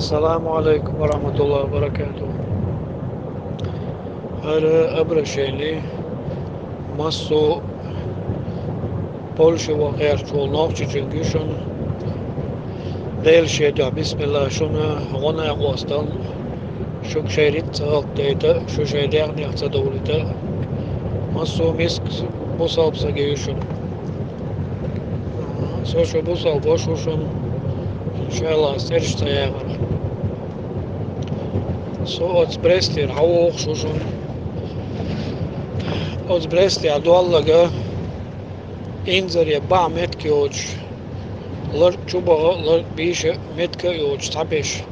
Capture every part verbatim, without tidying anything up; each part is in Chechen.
Ассаламу алейкум ва рахматуллахи ва баракатух. ХӀара обращение массо Польше вахарчул нохчичунга ю шуна. Дела шеда, бисмилла, шуна гӀо-накъостал, шуга шайн рицкъ ца хӀаллакдайта, шу шайн дегӀанех ца довлийта. Массо миска бусалба сага ю шуна. Со шу бусалба ваша ва шуна, иншаллахӀ, цӀераш ца яхар. Со оцу Брестера хьавогӀуш ва шуна. Оцу Брестера доллага инзаре бахьа меттиг йоцуш, лард чубаха а, лард бийша а меттиг а йоцуш цхьаберш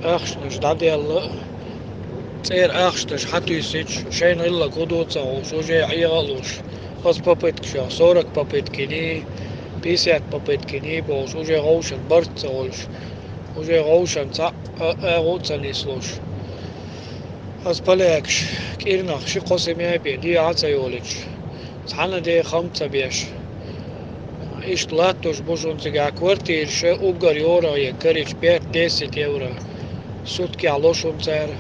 ахчанаш дӀаделла, цӀера ахчанаш хьатуьйсича, шайна гӀиллакх хӀун ду ца хууш, уже Ӏеха а луш, оцу попыткашех сорок попытка йиний, пятьдесят попытка йиний бохуш, уже гӀовшан барт ца волуш, уже гӀовшан цхьаъ а агӀо а ца нислуш. Аса полякаш кӀирнах ши-кхо семья бен дехьа а ца йолуьйтуш, цхьанна де хам а ца беш. Иштта латтош бу шуна цигахь квартираш, уггар йорах е карийча пять-десять евро. Суткех ло шуна цара,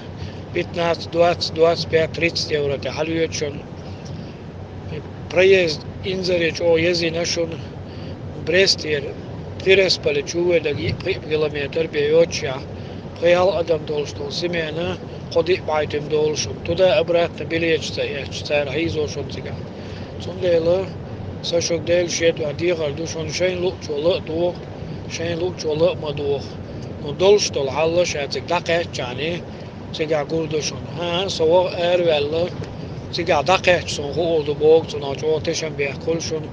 пятнадцать, двадцать, двадцать пять, тридцать евро тӀе хьалоьцу шуна. Проезд инзаре чӀогӀа езйина шуна. Брестера Тирасполе чу вуьйдага йиъ-пхиъ километр бен йоццушехь, пхи-ялх адам долуш долу смена кхо-диъ бӀе туьма долуш шуна. Туда-обратно билеташ ца эцча, цара хьийзо шуна цигахь. Цундела сан шуьга Делан шен дуьхьа дехар ду шуна, шайна луъучо ла а доху, шайна луъучо ла а ма доху. Ну, долуш долу хьал ша цига дӀакхаьччахьана, цигахь гур ду шуна. ХӀан, со ваха араваьлла, цигахь дӀакхаьчча суна хуур ду боху, цунах чӀогӀа тешам бехкахула шуна.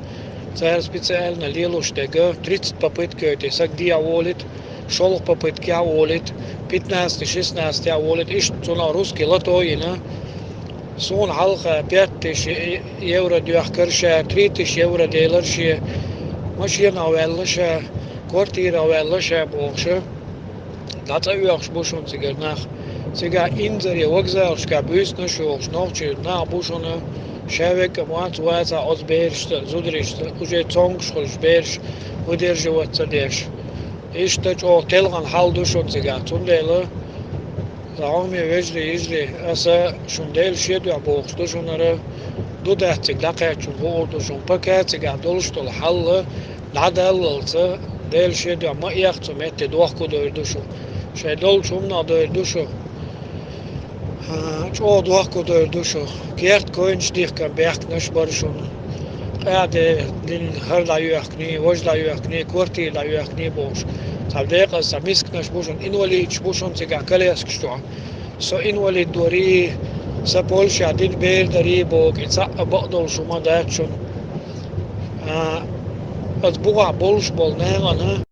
Цара специально лелош дерг, тридцать попытка йойтий саг дехьа волуьйту, шолгӀа попыткехь а волуьйту, пятнадцатый, шестнадцатый а волуьйту, иштта цунах русский лото а йина. Суна хьалха пять тысяч евро доьхкира ша, три тысячи евро делира шен, машенах ваьлла ша, квартирах ваьлла ша бохуш. ДӀа цӀа оьхуш бу шуна цигара нах. Цигахь инзаре вокзалашкахь буьйсанаш а йохуш, нохчий нах бу шуна, ша верг а вац, вацахь оцу берашца, зударшца, уже цомгуш хуьлуш бераш, выдерживать ца деш. Иштта чӀогӀа телхина хьал ду шуна цигахь. Цундела, сан хьоме вежарий, йижарий, аса шуна Делан шен дуьхьа бохуш ду шуна хӀара, ду-дац цига дӀакхаьчча хуур ду шуна, пока цигахь долуш долу хьал дӀадаллалц, Делан шен дуьхьа ма эха цу метте, дохко дойр ду шу. Шайн долчу хӀуманах дойр ду шу. А, чӀогӀа дохко дойр ду шу. Керта койнаш дихкан бехканаш бара шуна. Къаьхьа де дина хӀара дӀайоьхкиний, важа дӀайоьхкиний, квартира дӀайоьхкиний бохуш. Цхьа декъаза цхьа мисканаш бу шуна, инвалидаш бу шуна цигахь коляскаш чохь. Со инвалид варий, сан Польшехь дина бер дарий боху, и цхьаъ а бакъдолуш хӀума дац шуна. А, аса бухахь болуш болу нахана